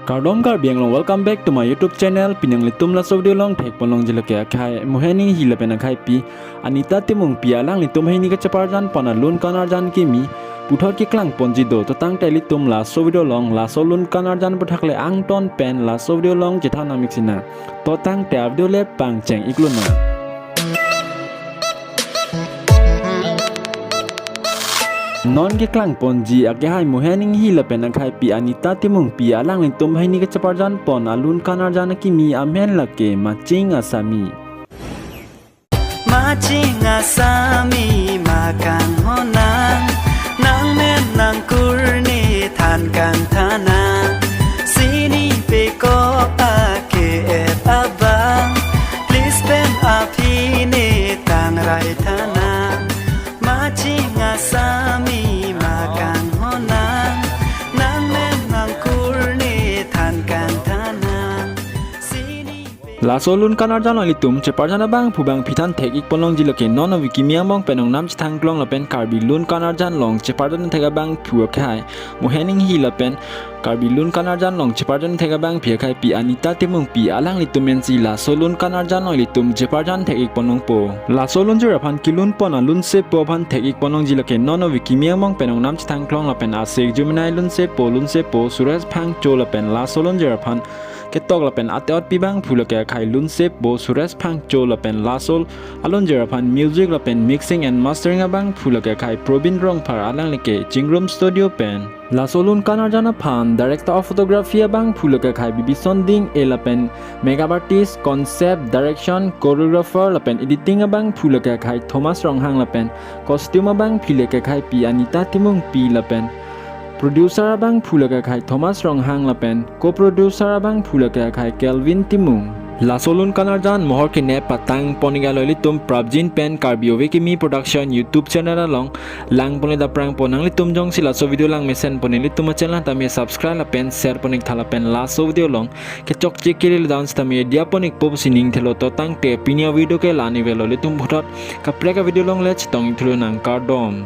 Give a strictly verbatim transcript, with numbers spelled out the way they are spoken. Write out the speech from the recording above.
Kardom Karbi Anglong, welcome back to my YouTube channel. Pini nanglitum laso video along thekpon longji lake akhai Mohen Enghi lapen akhaipi Anita Timungpi alanglitum hini kacheparjan pon alun kan arjan kimi puthot keklangponji do. To tangte ilitum laso video along laso lun kan arjan aputhak le angton pen laso video along chethan nangmik sinang. To tangte avideo le pangcheng iklonang. Non keklangponji akhai Mohen Enghi lapen akhaipi Anita Timungpi alanglitum hini kacheparjan pon alun kan arjan akimi amen lake Maching Asami. Maching Asami ma kanghonnang, nangmen nangkur ne than kangthanang. Sini pekok ake-et abang, please pen aphi ne tangrai thanang. Maching Asami ma kanghonnang, nangmen nangkur ne than kangthanang. Sini pe- Laso lun kan arjan along ilitum cheparjan abangphu bangphi than thek ikpon longji lake non ave kimi angbong pen ongnam chethang klong lapen Karbi lun kan arjan along cheparjan thek abangphu akhai Mohen Enghi lapen Karbi lun kan arjan along cheparjan thek abangphi akhaipi Anita Timungpi alanglitum ensi laso lun kan arjan along ilitum cheparjan thek ikpon longpo. Laso lunjir aphan kelun pon alun sepo aphan thek ikpon longji lake non ave kimi angbong pen ongnam chethang klong lapen Asek Jumenai lun sepo, lun sepo Suresh Phangcho lapen laso lunjir aphan ketok lapen ate-otpi abangphu lake akhai lun sepo Suresh Phangcho lapen laso alunjir aphan music lapen mixing and mastering abangphu lake akhai Probin Rongphar alanglike Chingrum Studio pen. Laso lun kan arjan aphan director of photography abangphu lake akhai Bibison Ding-e lapen makeup artist, concept, direction, choreographer lapen editing abangphu lake akhai Thomas Ronghang lapen costume abangphi lake akhaipi Anita Timungpi lapen producer abangphu lake akhai Thomas Ronghang lapen co-producer abangphu lake akhai Kelvin Timung. Laso lun kan arjan mohor kene patang pon ik along ilitum prapjin pen Karbi Ove Kimi Production YouTube channel along langpon le daprang pon. Nanglitum jongsi laso video langmesen pon ilitum channel tame subscribe lapen share pon iktha lapen laso video along kechokche kele down sitame diya pon ikpo pusi ning thelo. To tangte pini avideo ke la-an avelo, ilitum puthot kaprek avideo along le chetong ikthulo nang, kardom.